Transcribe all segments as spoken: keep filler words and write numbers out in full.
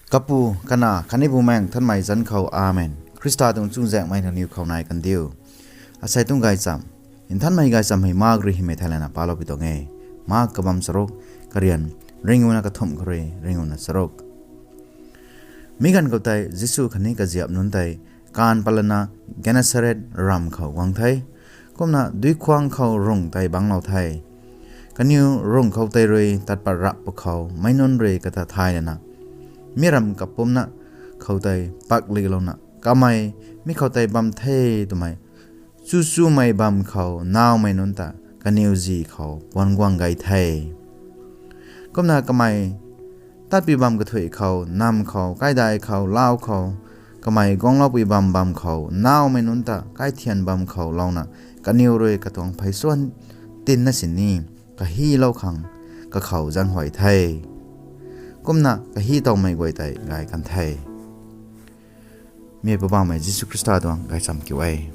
Kapu, Kanac khatni Bumaengh Nthanmei zanc khou, Amen. Khrista tuang chuzaenghmei nangniw khou nai kandiu. Asei tuang gaychamv, Nthanmei Gaychamv hei Mark rui hymei thei lana palou pi tuang e. Mark kabamv charuk, karian ringuhna kathumh khou rui ringuhna charuk. Mi ganv khou tei Jisu khatni kaziap nunc tei kaanv patlana Gennesaret ramv khou guang the. Kumna duikhwang khou rungh tei bangclou the. Kaniw rungh khou tei rui tat pat rap pwkhou meic nunc rui kata thay lana, mi ramv kapumcna khou tei pakliklouna, kamei mi khou tei bam the twmei chuchumei bam khou nawmei nunc ta kaniw zi khou puan guang gay the. Kumna kamei tatpui bam kathuic khou, namv khou, kaidai khou, lau khou, kamei guangloupui bam bam khou nawmei nunc ta kaithian bam khou louna, kaniw rui katuang pheysuan tinna sini kahilou khang kakhou zaenghuay the. Kumna kahi towmei guay tei gay kan the. Mi Poubauhmei Jisu Khrista tuang gaychamv kiu e.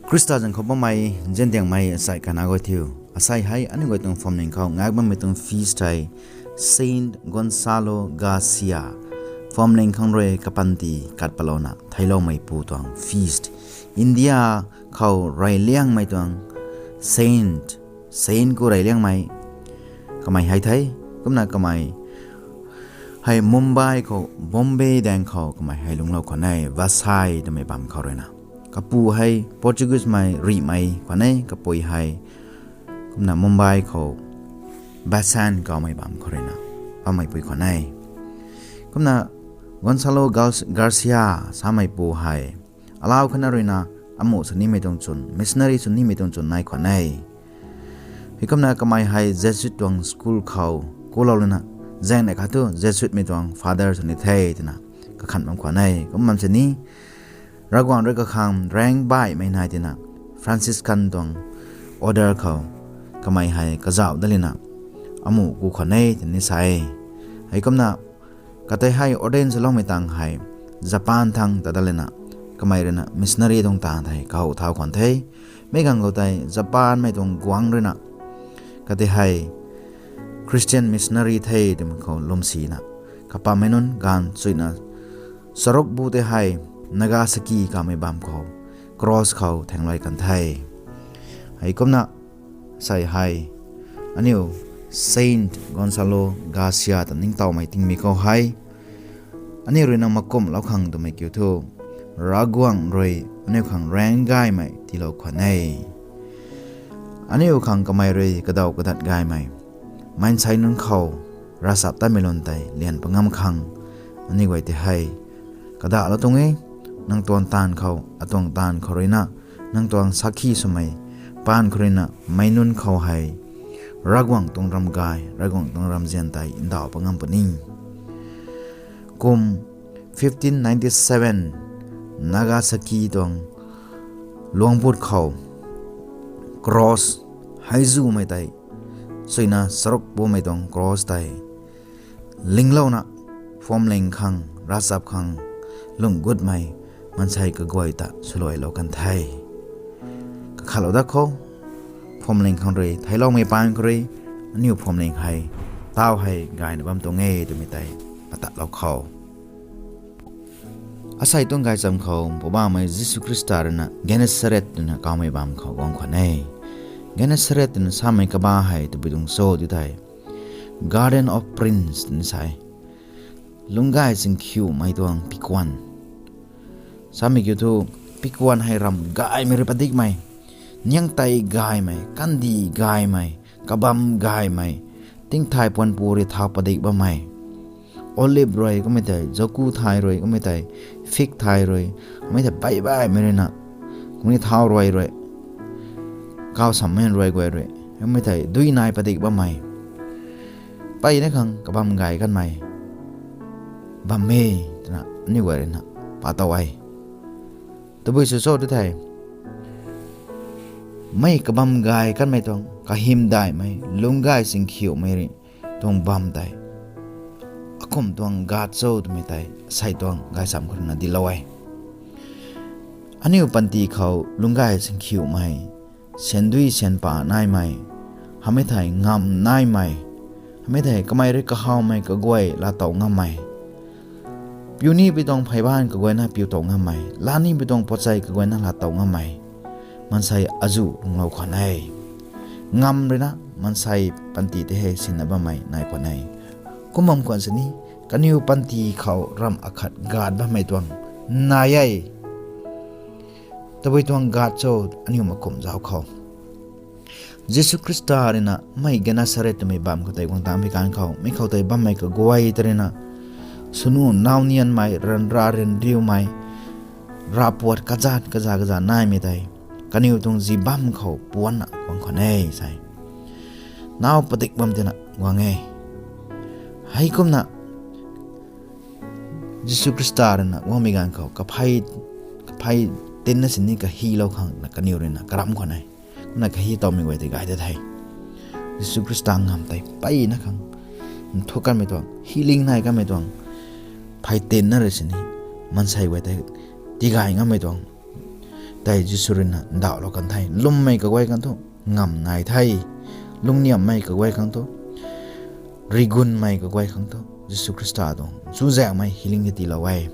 Khrista zanc khou bammei nziandiangmei asei kana guay thiu, asei hei aniu guay tuang phuamling khou ngak bammei tuang feast hei Saint Gonçalo Garcia, phuamling khang rui kapanty kat patlouna theicloumeipu tuang feast. India khou reyliangmei tuang saint, saint khou reyliangmei kamei hei the. Kumna kamei hei Mumbai khou, Bombay daeng khou kamei hei lungclou khwan e, Vasai twmei bam khou ruina. Kapu hei Portuguese mei rihmei khwan e, kapui hei kumna Mumbai khou Basant kawmei bam khou ruina bammeipui khwan e. Kumna Gonçalo Gar-, Garcia sameipu hei alau khatna ruina amuh sw nimei tuang chwn, missionary sw nimei tuang chwn nai khwan e. Heikumna kamei hei Jesuit tuang school khou kulou lana, zaeng nei khat thu Jesuitmei tuang father sw ni the twna kakhan bam khwan e. Kum bam sini Ravguangc rui kakhang raengc baihmei nai tina Franciscan tuang order khou kamei hei kazauh dat lana amuh ku khwan e twni sa e. Heikumna katei hei ordain swloumei tang hei Japan thangc ta dat lana kamei ruina missionary tuang taanv thei kahow thau khwan the. Mi ganv khou tei Japanmei tuang guangc ruina katei hei Christian missionary the twmei khou lwmsina kapammei nunc gaanv chuina charuk bu tei hei Nagasaki kamei bam khou cross khou thaengluai kan the. Heikumna sei hei aniu Saint Gonçalo Garcia ta ningtowmei tingmei khou hei aniu ruina makumhlou khang twmei kiu thu, Ravguangc rui aniu khang raengc gaymei tiilou khwan e. Aniu khang kamei rui kadaw kadat gaymei, maansei nunc khou ravchaptatmei lun tei lian pangam khang aniu guay tei hei kadahlou tuang e. Nang tuang taanv khou, atuang taanv khou ruina, nang tuang sakhi swmei paan khou ruina meic nunc khou hei Ravguangc tuang ramgay, Ravguangc tuang ramzian tei ndauh pangam puni. Kum fifteen ninety-seven Nagasaki tuang luangbut khou cross, heizumei tei chuina charuk bumei tuang cross tei linglouna phuamling khang, ravchap khang lung gutmei maansei kaguay ta swluailou kan the. Kakhatlou dat khou, phuamling khang rui theicloumei paan khou rui aniu phuamling hei taw hei gayna bam tuang e twmei tei patatlou khou, asei tuang gaychamv khou Poubauhmei Jisu Khrista ruina Gennesaret twna kawmei bam khou guang khwan e. Gennesaret twna samei kaba hei tabui tuang cho ti thei, Garden of Prince twna sa e. Lungcgay chingkhiumei tuang pikuan. Samei kiu thu, pikuan hei ram gaymei rui padikmei, niang tei gaymei, kandih gaymei, kabam gaymei, tingthay puanpu rui thau padik bammei, olive rui kummei tei, jaku thay rui kummei tei, fig thay rui kummei tei, baih baihmei ruina, kumni thau rui rui, kawsammei rui guay rui kummei tei dui nai padik bammei, peyna khang kabam gay kanmei bam e twna aniu guay ruina pa tow e. Tabui sw cho ti thei, mei kabam gay kanmei tuang kahymdaihmei lungcgay chingkhiumei rui tuang bam tei akum tuang gat cho twmei tei asei tuang gaychamv khou ruina dinclou e. Aniu panty khou lungcgay chingkhiumei, syan dui syan pa naimei, hamei thei ngam naimei, hamei thei kamei rui kahawmei kaguay laatow ngammei, Piu nipui tuang pheyban kaguayna piu tow ngammei, laa nipui tuang pochei kaguayna laa tow ngammei, maansei azuh lungclou khwan e. Ngam ruina maansei panty tei hei sinna bammei nai khwan e. Kum bam khwan sini, kaniw panty khou ramh akhat gaat bammei tuang nai e. Tabui tuang gaat cho? Aniu makumh zauc khou Jisu Khrista ruina mei Gennesaret twmei bam khou tei guang tangpui ganv khou, mi khou tei bammei kaguay ta ruina, swnu nau nianmei, ryanra ryanriumei, ravpuat kazat kaza kaza naimei tei kaniw tuang zi bam khou puanna guang khwan e sei. Nau padik bam tina guang e. Heikumna Jisu Khrista ruina guangmei ganv khou kaphey, kaphey tinna sini kahilou khang na kaniw ruina karam khwan e. Kumna kahi towmei guay tei gay ta the. Jisu Khrista ngam tei peyna khang nthuk kanmei tuang, healing nai kanmei tuang, phey tinna rui sini maansei guay tei tigay ngammei tuang tei Jisu ruina ndauhlou kan the. Lwmmei kaguay khang thu ngam nai the. Lungniamhmei kaguay khang thu, rigunmei kaguay khang thu Jisu Khrista tuang chuzaenghmei healing hei tiilou e.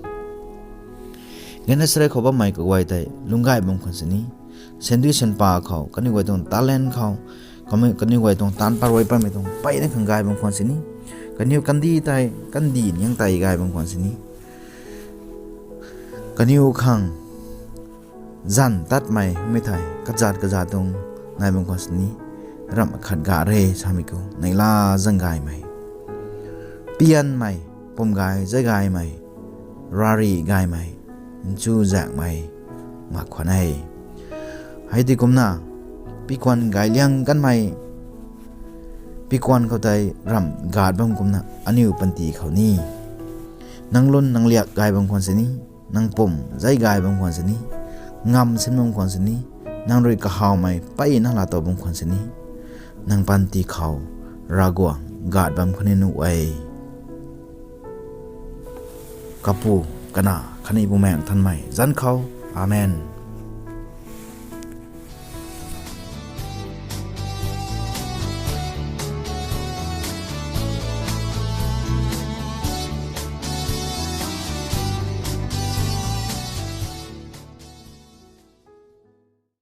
Gennesaret khou bammei kaguay tei lungc gay bam khwan sini, sandui sanpa khou, kaniw guay tuang talent khou, kami, kaniw guay tuang taanv parui patmei tuang peyna khang gay bam khwan sini, kaniw kandih tei, kandih niang tei gay bam khwan sini, kaniw khang zan tatmei mei thei kazat kaza tuang nai bam khwan sini, ramh akhat gaat re samei khou neihla zaeng gaymei, pianmei, pum gay, zay gaymei, rari gaymei, nchuzaenghmei mak khwan e. Hei tei kumna, pikuan gayliang kanmei, pikuan khou tei ramh gaat bam kumna aniu panty khou ni, nang lun nang liak gay bam khwan sini, nang pum zay gay bam khwan sini, ngam sin bam khwan sini, nang rui kahawmei peyna laa tow bam khwan sini, nang panty khou Ravguangc gaat bam khwan ni nuh e. Kapu, Kanac khatni Bumaengh Nthanmei zanc khou. Amen.